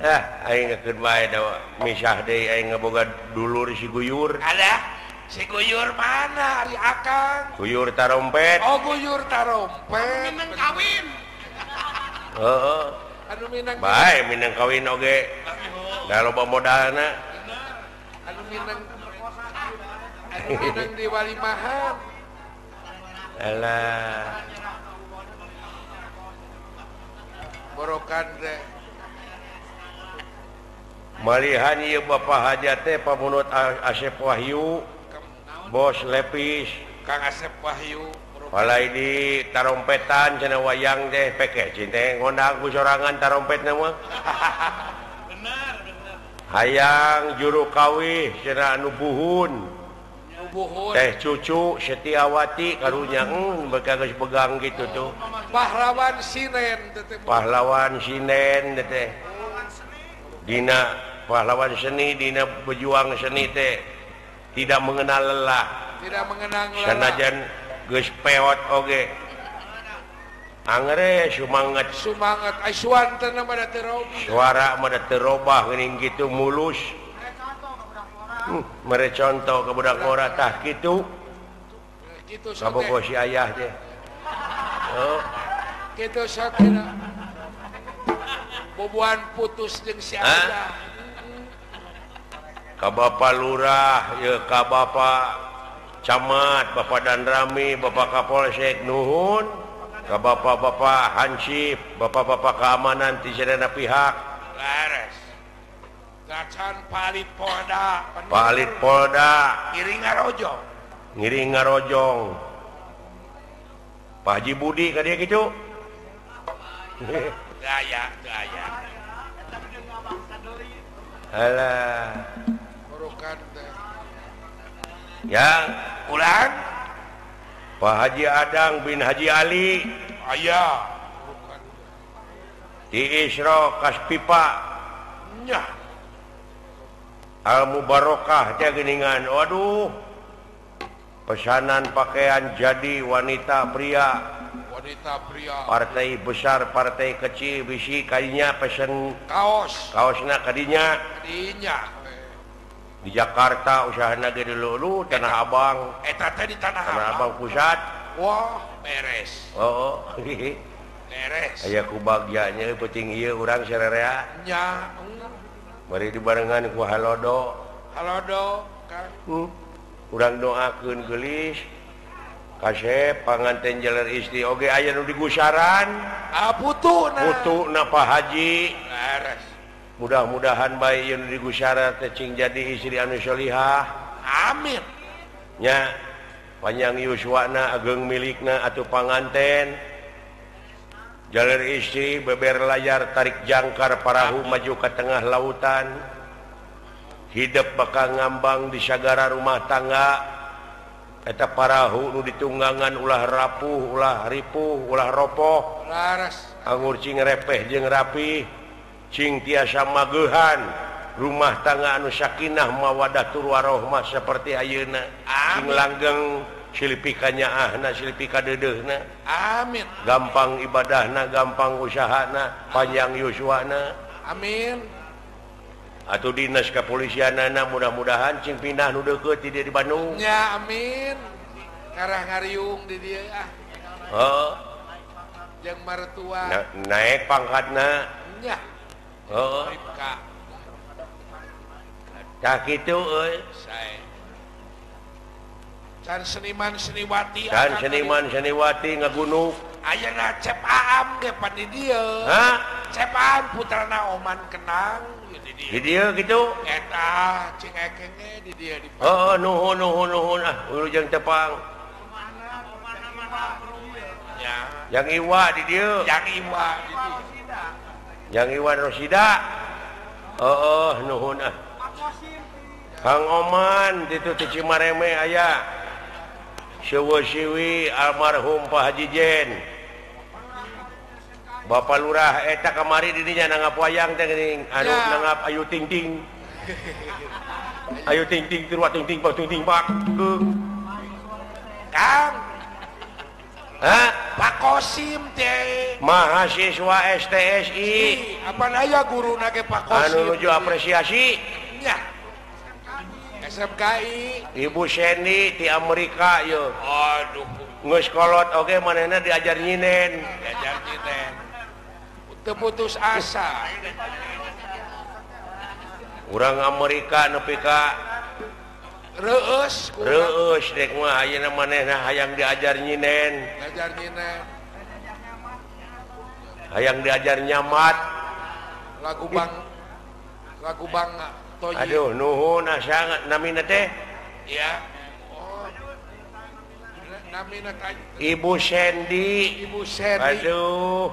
Ah, aing ngeukeun bae da misah deui aing ngaboga dulur si Guyur. Ada? Si Guyur mana ari akang? Guyur tarompet. Oh, Guyur tarompet. Minang kawin. Heeh. Anu minang. Bae minang kawin oge. Da loba modalna. minang anu minang di walimahan. Alah. Borokan teh. Malihan ieu Bapak Hajat teh pamunut Asep Wahyu. Bos Lepis Kang Asep Wahyu. Palai di tarompetan cenah wayang teh peke cinte ngondang ku sorangan tarompetna mah. Benar, benar. Hayang juru kawih cenah anu buhun. Buhun. Teh Cucu Setiawati karunya beka geus pegang gitu tuh. Pahlawan Sinen teh. Pahlawan Sinen teh. Dina pahlawan seni, dina pejuang seni teh tidak mengenal lelah. Tidak mengenal lelah. Sanajan geus peot oge. Angere sumanget. Sumanget ai suanten mah da teu robah. Suara mah da teu robah geuning kitu mulus. Mere contoh ke budak ngora tah kitu. Kitu kabogoh si ayah teh. Oh. Kitu satena. Boboan putus jeung si ayah. Ka Bapak Lurah, ya ka Bapak Camat, Bapak Danrami, Bapak Kapolsek nuhun, ka Bapak-bapak Hansip, Bapak-bapak keamanan ti sadayana pihak. Lares. Gacan Palit Polda. Palit Polda. Ngiring ngarojong. Ngiring ngarojong. Pak Haji Budi ka dieu kitu. Daya, daya. Alah. Borokan teh. Yang ulang Pak Haji Adang bin Haji Ali. Aya. Di Isra Kaspipa. Nya. Al Mubarokah teh geuningan. Waduh. Pesanan pakaian jadi wanita pria. Wanita pria. Partai besar, partai kecil bisi kadinya pesen kaos. Kaosna kadinya. Kadinya. Di Jakarta usahana ge dulu Tanah Abang. Eta teh di Tanah Tanah Abang pusat. Wah, beres. Oh, beres. Aya ku bagyanya penting ieu urang sarerea. Nya. Mari dibarengan ku halodo. Halodo, Kang. Urang doakeun geulis. Kasep panganten jaler istri oge aya nu digusaran. Ah putuna. Putuna Pak Haji. Beres. Mudah-mudahan bae ieu nu digusaran teh cing jadi istri anu sholihah. Amin. Nya panjang yuswana ageng milikna atuh panganten. Jaler istri beber layar tarik jangkar parahu maju ke tengah lautan. Hidup bakal ngambang di sagara rumah tangga. Eta parahu nu ditunggangan ulah rapuh, ulah ripuh, ulah ropoh. Laras. Anggur cing repeh jeung rapi, cing tiasa magehan. Rumah tangga anu sakinah mawadah tur warohmah seperti ayeuna. Cing langgeng silipika nyaahna, silipika deudeuhna. Amin. Gampang ibadahna, gampang usahana, panjang yuswana. Amin. Atuh dinas kepolisianana mudah-mudahan cing pindah nu deukeut di dieu di Bandung. Nya amin. Karah ngariung di dieu ah. Heeh. Jeung martua. Naik pangkatna. Nya. Heeh. Tah kitu euy. Sae. Can seniman seniwati. Can seniman seniwati ngagunuk. Ayeuna Cep Aam ge pan di dieu. Hah? Cep Aam putrana Oman Kenang di dieu. Di dieu kitu? Eta cing ekenge di dieu di. Heeh, nuhun nuhun nuhun ah wilujeng tepang. Ya. Yang Iwa di dieu. Yang Iwa di dieu. Yang Iwa Rosida. Heeh, nuhun ah. Kang Oman ditu ti Cimareme aya. Siwi almarhum Pak Haji Jen. Bapak Lurah eta kamari di dinya nanggap wayang teh geuning anu nanggap ayu ting ting. Ayu ting ting tur ting ting pak ting ting pak. Kang. Hah? Pak Kosim teh. Mahasiswa STSI. Apaan aya guruna ge Pak Kosim. Anu nuju apresiasi. Nya. SMKI. Ibu Seni di Amerika yo. Aduh. Geus kolot oge manehna diajar nyinen. Diajar nyinen. Teu putus asa. Urang Amerika nepi ka Reueus reueus dek mah ayeuna manehna hayang diajar nyinen. Diajar nyinen. Hayang diajar nyamat. Lagu Bang lagu Bang Toyi. Aduh nuhun asa namina teh? Iya. Oh. Namina Ibu Sandy. Ibu Sandy. Aduh.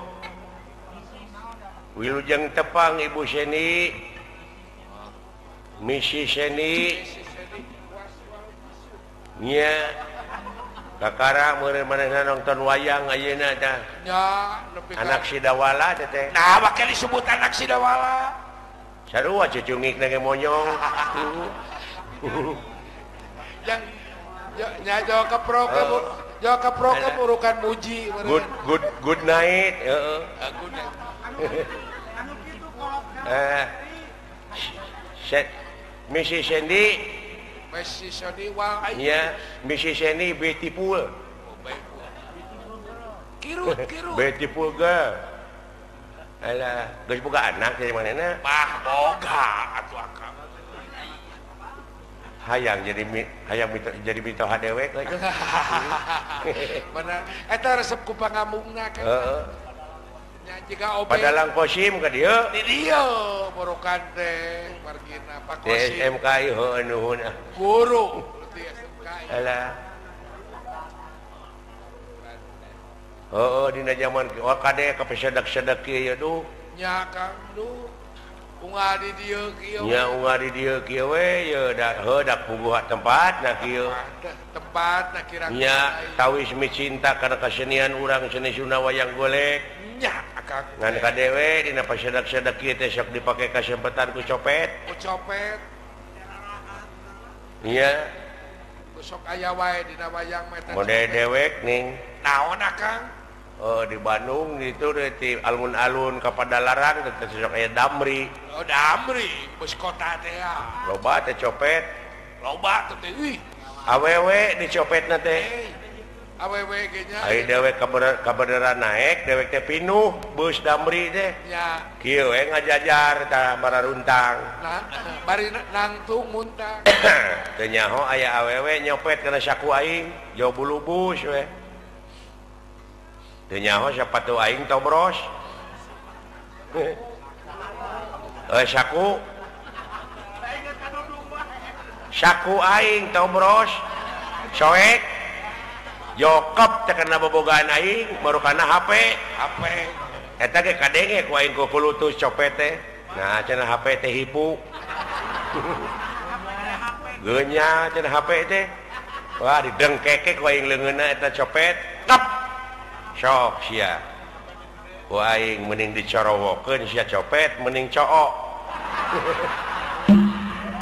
Wilujeng tepang Ibu Sandy. Misi Sandy. Nya. Kakara meureun manehna nonton wayang ayeuna tah. Nya, nepi ka anak Sidawala teh teh. Nah, make disebut anak Sidawala. Sarua cucungikna ge monyong. Yang nya jawa keprok jawa keprok burukan muji good good good night heeh. Good night. Anu kitu kolot. Missy Sandy. Missy Sandy wal nya Missy Sandy beautiful. Kirut kirut. Beautiful girl. Alah, geus boga anak dari manehna? Bah boga atuh akang. Hayang jadi hayang jadi mitoha dewek we. Bener, eta resep ku pangamungna kan. Heeh. Nya jiga obe. Padalang Kosim ka dieu. Di dieu borokan teh margina Pak Kosim. SMKI heuh nuhun ah. Guru di SMKI. Alah. Heeh dina jaman oh kade ka pesedak-sedak kieu duh. Nya Kang duh. Unggal di dieu kieu. Nya unggal di dieu kieu we ye da heuh da puguh tempatna kieu. Tempatna kira-kira. Nya tawis micinta kana kasenian urang seni Sunda wayang golek. Nya akang. Ngan kadewe dina pasedak-sedak kieu teh sok dipake kasempatan ku copet. Ku copet. Nya. Sok aya wae dina wayang mah eta. Mode dewek ning. Naon akang? Oh, di Bandung itu di alun-alun ka Padalarang teh sok aya Damri. Oh, Damri bus kota teh ya. Loba teh copet. Loba teh euy. Awewe dicopetna teh. Awewe ge nya. Ai dewek kabeneran naek, dewek teh pinuh bus Damri teh. Nya. Kieu we ngajajar tah mararuntang. Nah, bari nangtung muntang. Teu nyaho aya awewe nyopet kana saku aing, jauh bulu bus we. Teu nyaho sapatu aing tobros. Saku. Saku aing tobros. Soek. Jokep teh kana bobogaan aing baru kana HP. HP. Eta ge kadenge ku aing ku pulutus copet teh. Nah, cenah HP teh hipu. Geunya cenah HP teh. Wah, didengkeke ku aing leungeunna eta copet. Tep. Sok sia. Ku aing mending dicorowokeun sia copet mending cook.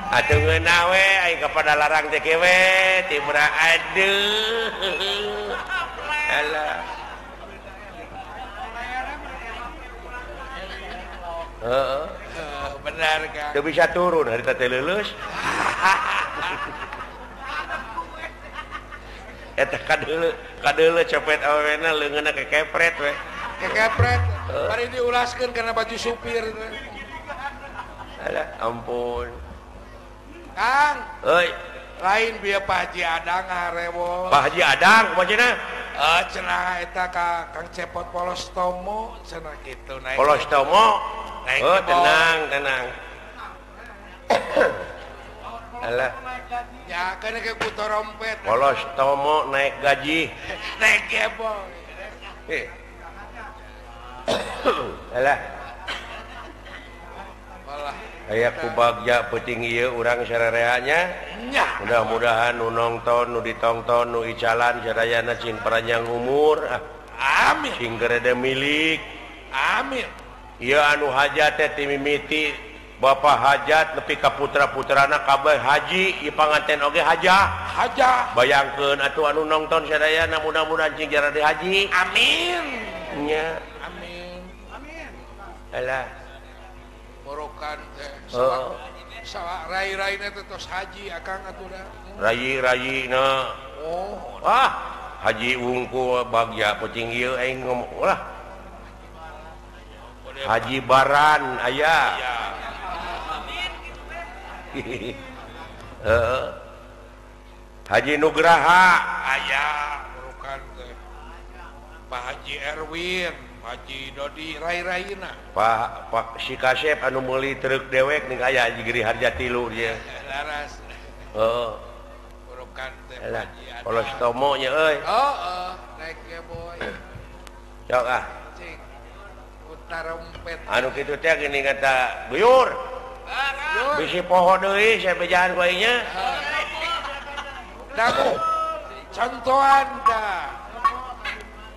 Atuh ngeunah we aing ka Padalarang teh kieu we tibra aduh. Alah. Heeh. Benar Kang. Teu bisa turun harita teh leuleus. Eta kadeuleu copet awewena leungeunna kekepret we. Kekepret. Bari diulaskeun kana baju supir. Alah ampun. Kang, euy, lain bieu Pak Haji Adang harewo. Pak Haji Adang kumaha cenah? Cenah eta ka Kang Cepot Polos Tomo cenah kitu naik. Polos Tomo? Naik. Oh, tenang, tenang. Alah. Ya kan ke ku trompet. Polos Tomo naik gaji. Naik gebol. Alah. Malah aya ku bagja peuting ieu urang sarereanya. Mudah-mudahan nu nongton, nu ditongton, nu icalan sadayana cing paranjang umur. Amin. Cing gerede milik. Amin. Ieu anu hajat teh ti mimiti Bapak hajat nepi ka putra-putrana kabeh haji, ieu panganten oge hajah. Hajah. Bayangkeun atuh anu nongton sadayana mudah-mudahan cing jarade haji. Amin. Nya. Amin. Amin. Alah. Borokan teh sawa rai-raina teh tos haji akang atuh da. Rai-raina. Oh. Ah, haji wungkul bagja peuting ieu aing ngomong ulah. Haji Baran aya. Heeh. Haji Nugraha aya burukan teh. Pak Haji Erwin, Pak Haji Dodi rai-raina. Pak Pak si Kasep anu meuli truk dewek ning aya Haji Giri Harja tilu dia. Laras. Heeh. Burukan teh Pak Haji Adang. Kolostomo nya euy. Heeh, naik ge boy. Sok ah. Cing. Utarompet. Anu kitu teh geuning kata guyur. Bisi poho deui saya bejaan ku aing nya. Daku. Contohan dah.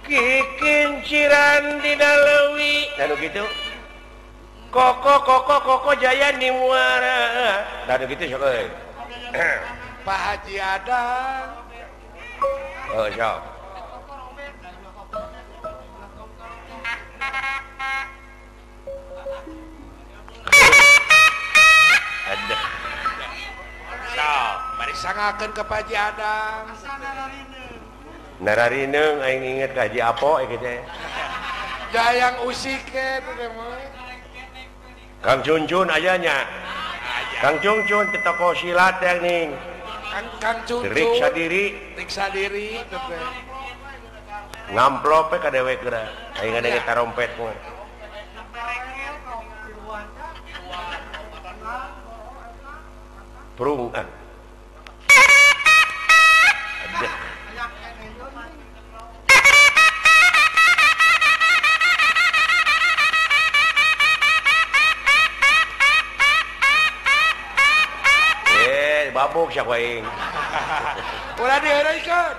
Kikinciran dina leuwi. Anu kitu. Koko koko koko jaya di muara. Anu kitu sok euy. Pak Haji Adang. Oh, sok. Ada. Sok, bari sangakeun ka Pak Haji Adang. Nararineung aing inget ka Haji Apo ieu teh. Jayang usik teh mah. Kang Cuncun aya nya. Kang Cuncun teh tokoh silat yang ning. Kang Cuncun. Riksa diri, riksa diri teh. Ngamplop we ka dewek geura. Aing ngadenge tarompet mah. Prung ah. Aduh. Babuk siapa aing. Ulah diheureuikeun.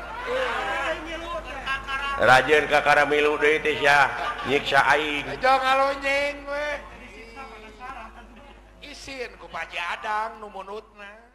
Rajeun ka karamilu deui teh sia nyiksa aing. Jong ngalonyeng we. Isin ku Pak Haji Adang nu munutna.